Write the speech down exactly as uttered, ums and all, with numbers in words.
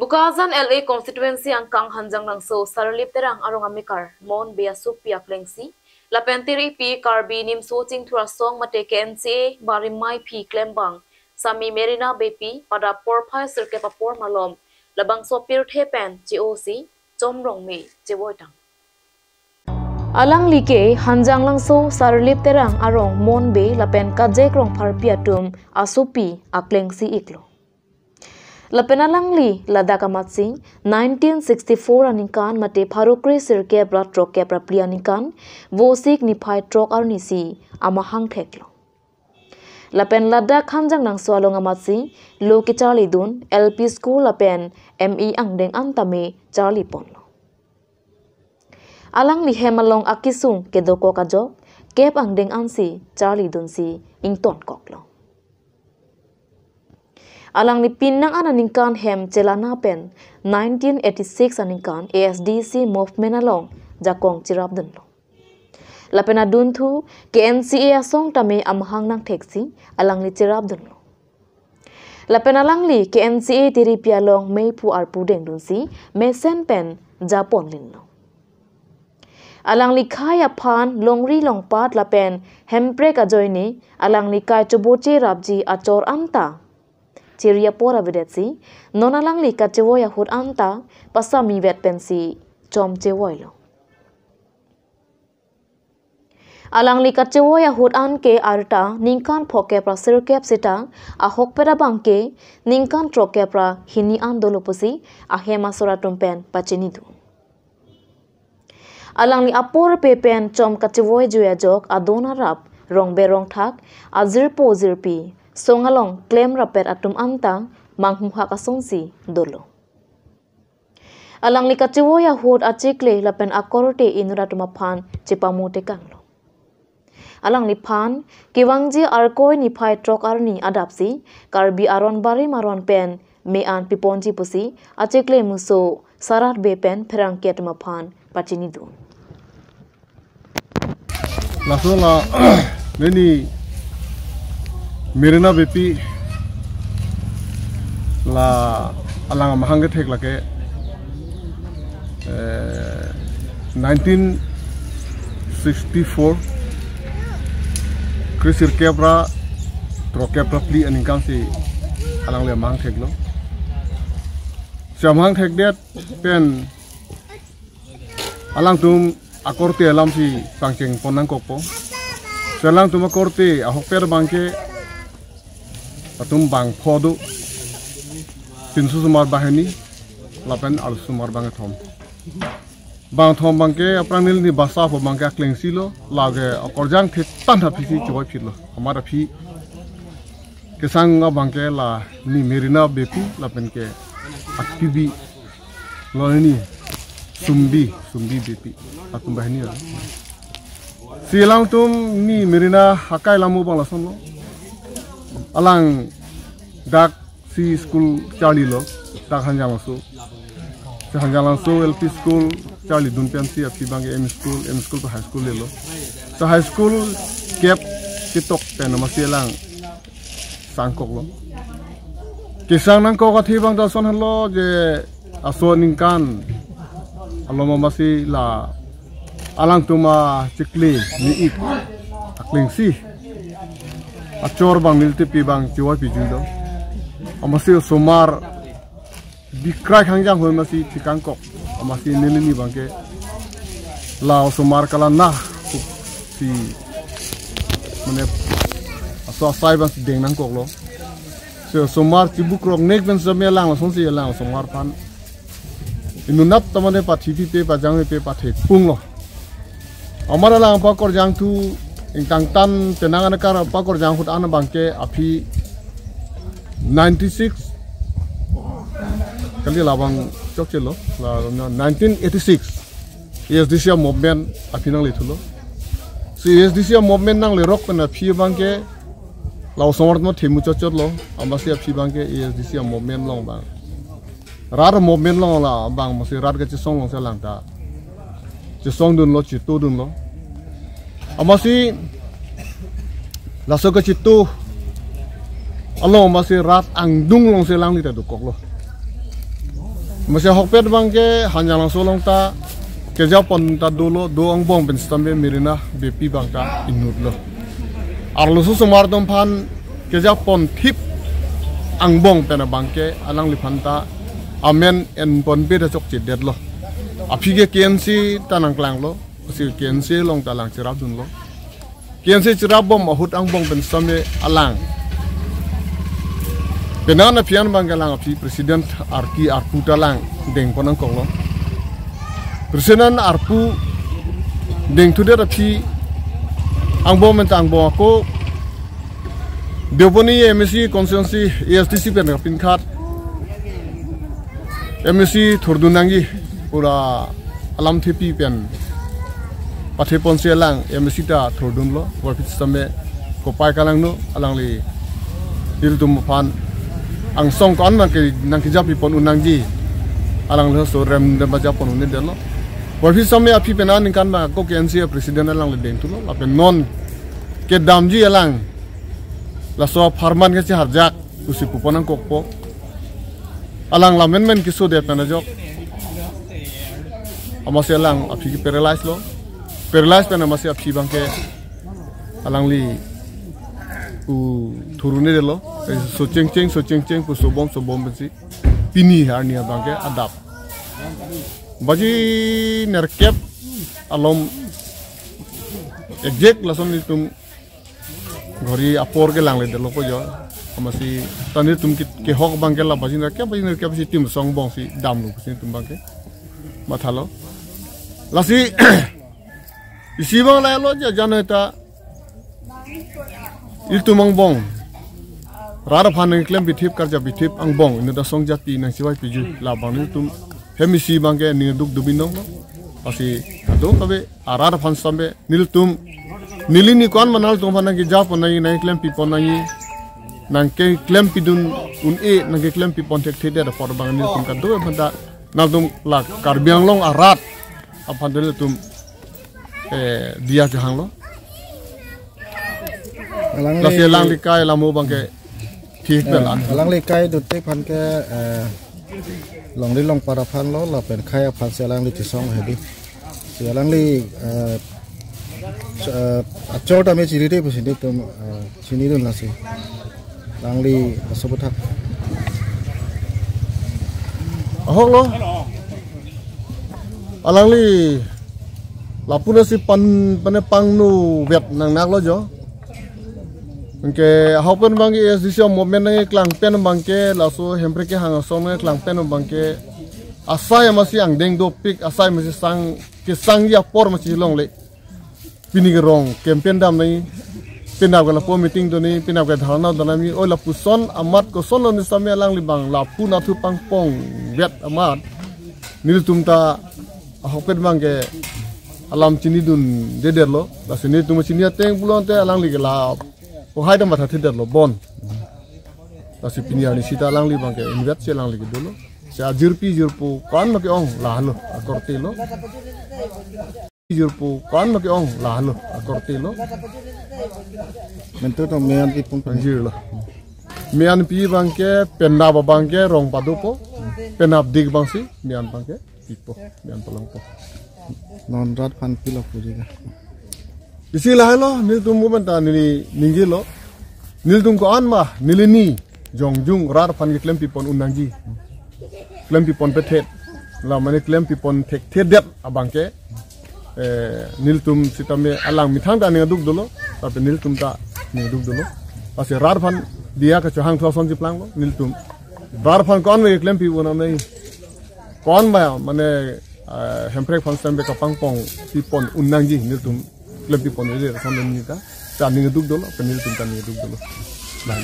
Bokajan L A constituency angkang Hanjanglangso Sarlip Terang arong amekar Mon Bey asopi aklengsi lapen tiripi Karbi Nimso Chingthur Asong mate K N C A barim maiphi klembang Sami Merina Beypi pada porphai sirkep apor malom labangso pirthe pen che-osi Chom Rongmei chevoitang. Alangli ke Hanjanglangso Sarlip Terang arong Mon Bey lapen Kajek Rongpharpi atum asopi aklengsi iklo. Lapen alangli ladak amatsi nineteen sixty-four aningkan mate pharo kre sirkep ra throkkep ra phli aningkan Vosik niphai throk arnisi amahang theklo. Lapen ladak Hanjanglangso along amatsi lo kecharlidun L P school lapen M E angdeng an tame charliponlo. Alangli hem along akesung kedokok ajok kep angdeng ansi charlidunsi ingtonkoklo. Alangli pinnang an aningkan hem chelana pen nineteen eighty-six aningkan A S D C movement along jakong cherapdunlo. Lapen adunthu K N C A asong tame amahang nangtheksi alangli cherapdunlo. Lapen alangli K N C A tiripi along meiphu arpu dengdunsi mesen pen japonlinlo. Alangli khei aphan longri longpat lapen hemprek ajoine alangli kai choboche rapji achor anta chiri apor avedetsi non alangli kachevoi ahut anta pasamivet pensi chom chevoilo. Alangli kachevoi ahut anke arta ningkan phokep ra sirkep seta ahokpet abangke ningkan throkkep ra hini an dolo pusi ahem asor atum pen pachinidun. Alangli apor pe pen chom kachevoi jui ajok adon arap, rongbe rongthak, ajirpo jirpi, song along klem rapet atum anta manghuhak asonsi dolo. Alangli kachevoi ahut achikle lapen akorte inut atum aphan chepamotekanglo. Alangliphan kevangji Arkoi niphai throk arni adapsi Karbi aron barim aron pen me-an piponji pusi achikle muso Sarat Bey pen pherangke atum aphan pachinidun. Laso la nini Merina Beypi la alang amahang kethek lake, eh, nineteen sixty-four kre sirkep ra throkkep ra phli aningkan si alangli amahang theklo. Si amahang thekdet pen alangtum akorte alam si pangcheng pon nangkokpo. Si alangtum akorte ahokpet abangke atum bang pho do. Pinso osomar banghini lapen arloso osomar bangkethom. Bangthom abangke aphrang neli basa apho abangke aklengsilo, lake akorjang thetan aphi si chevoi phitlo. Amat aphi kesang abangke la ni Merina Beypi lapen ke aktibi lo ni Sumbi, Sumbi Beypi atum banghini lo. Si alangtum ni Merina akai alam abang lasonlo. Alang dak si school charlilo, dak Hanjanglangso. Si Hanjanglangso L P school charlidun pensi aphi abangke M E school, M E school pen high school lelo. Si high school kep ketok pen amatsi alang sangkoklo. Kesang nangkok athe abang ta ason henlo je aso aningkan alom amatsi la alangtum achikle ni ik aklengsi achor abang nelitum pi abang chevoi pijui do. Amatsi osomar bikrai khangjang hoi amatsi thekangkok. Amatsi neli ni abangke la osomar kalang na si mane aso asai abangsi deng nangkoklo. Si osomar chibukrok nek pen seme alang lasonsi alang osomar aphan inutnat ta mane pathi pipe pajang pipe pathek punglo. Amat alang pakorjangthu ingtangtan penang anakar pakorjang ahut an abangke aphi ninety-six kali labang chokchelo, la nineteen eighty-six A S D C movement aphi nanglethulo. Si A S D C movement nanglerok pen aphi abangke la osomar atum themu chotchotlo, amatsi aphi abangke A S D C movement along abang rat movement along la abang amatsi rat kachesong alongsi alang ta chesongdunlo, chetodunlo. Amatsi laso kacheto along amatsi rat angdung alongsi alangli ta dokoklo. Masi ahokpet abangke Hanjanglangso along ta kejapon ta dolo, do angbong pen sitame Merina Beypi abang ta inutlo. Arloso osomar atum aphan kejapon thip angbong pen abangke alangliphan ta amen enponpe ta chokchedetlo. Aphi ke K N C ta nangklanglo, lasi K N C along ta alang cherapdunlo. K N C cherapbom ahut angbong pen sitame alang, penang aphi an abangke alang aphi president arki arpu ta alang dengpon nangkoklo. President arpu dengthudet aphi angbong pen ta angbong ako Deopani M A C constituency A S D C pen kapinkhat M A C thurdun nangji pura alam thepi pen patheponsi alang M A C ta thurdunlo. Puvoiphit sitame kopai kalangno, alangli nelitum aphan angsong ko-an abangke nangkejapipon un nangji, alangli so rem dem bajapon un-edetlo. Puvoiphit sitame aphi penang aningkan abang ako K N C president alangli dengthulo, lapen non kedamji alang laso apharman kacheharjak pusi pupon nangkokpo. Alang lamen men kesodet pen ajok, amatsi alang aphi ke paralyze lo. Paralyze pen amatsi aphi abangke alangli pu thurun-edetlo. So chengcheng, so chengcheng pu sobom sobom pensi pini arni abangke adap. Baji nerkep alom exact lason nelitum ghori apor kelangledetlo ko jo. Amatsi ta nelitum ke, kehok abangke la baji nerkep, baji nerkep si tim song bongsi damlo pusi nelitum abangke mathalo. Lasi isi abang lahelo, ja jano ta ilitum angbong, rat aphan nangklempi thip, karjapi thip angbong inut asong jati nangchevai piju, labang nelitum hem isi abangke ning duk dubinong. Lasi ado kabe arat aphan sitame nelitum, neli ni ko-an ma nangtum aphan nangkejapon nangji, nangklempipon nangji, nangkeklempidun un-e, nangkeklempipon thekthedet apor abang nelitum kado aphan ta nangtum la Karbi Anglong arat aphan ta nelitum, eh, diya kehanglo. Alangli, lasi alangli kai lamo abangke thik, eh, pelan. Alangli kai dutik aphan ke, eh, longri longpat aphan lo, lapen kai aphan si alangli chesong hedi. Si alangli, eh, ch-, eh, achor tame chiride pusi nelitum, eh, chinidun lasi. Alangli asobuthak. Ahok lo. Alangli lapu nasi pan, pane pangno vet nangnaklo jo. Anke ahok pen abangke A S D C movement nangkeklang pen abangke, laso Hemprek kehang asong nangkeklang pen abangke asai amatsi angdeng dopik, asai amatsi sang, kesangji apor amatsi longle. Pini ke rong campaign dam nangji, penap ke lapu meeting do nangji, penap ke dharna do nangji, oi lapuson amat kosonlo ni sitame alangli abang lapu nathu pangpong vet amat nelitum ta ahokpet abangke alam chinidundedetlo. Lasi nelitum chini ateng pulote alangli ke la ohai dam mathathedetlo bon. Lasi pini arni sita alangli abangke inutvet si alangli ke dolo. Si ajirpi jirpo ko-an ma ke-ong lahelo, akorte lo. Jirpo ko-an ma ke-ong lahelo, akorte lo. Mentu to me-an pipon pen. Anjirlo. Me-an pi abangke, penap abangke rong padopo. Penap dik abangsi me-an abangke pipo, me-an palangpo. Non rat aphan pilo puji ka? Isi lahelo, nelitum movement ta neli ningjelo. Nelitum ko-an ma, neli ni jongjung rat aphan keklempipon un nangji, klempipon pethet, la mane klempipon thekthedet abangke, eh, nelitum sitame alang methang ta ning aduk dolo, tapi nelitum ta ning aduk dolo. Lasi rat aphan diya kachohang thua son chiplanglo nelitum. Rat aphan ko-an ma klempi un nangji, ko-an ma mane, eh, Hemprek aphan sitame kapangpong pipon un nangji nelitum klempipon ere son neli ta, ta ning aduk dolo, pen nelitum ta ning aduk dolo. Nah,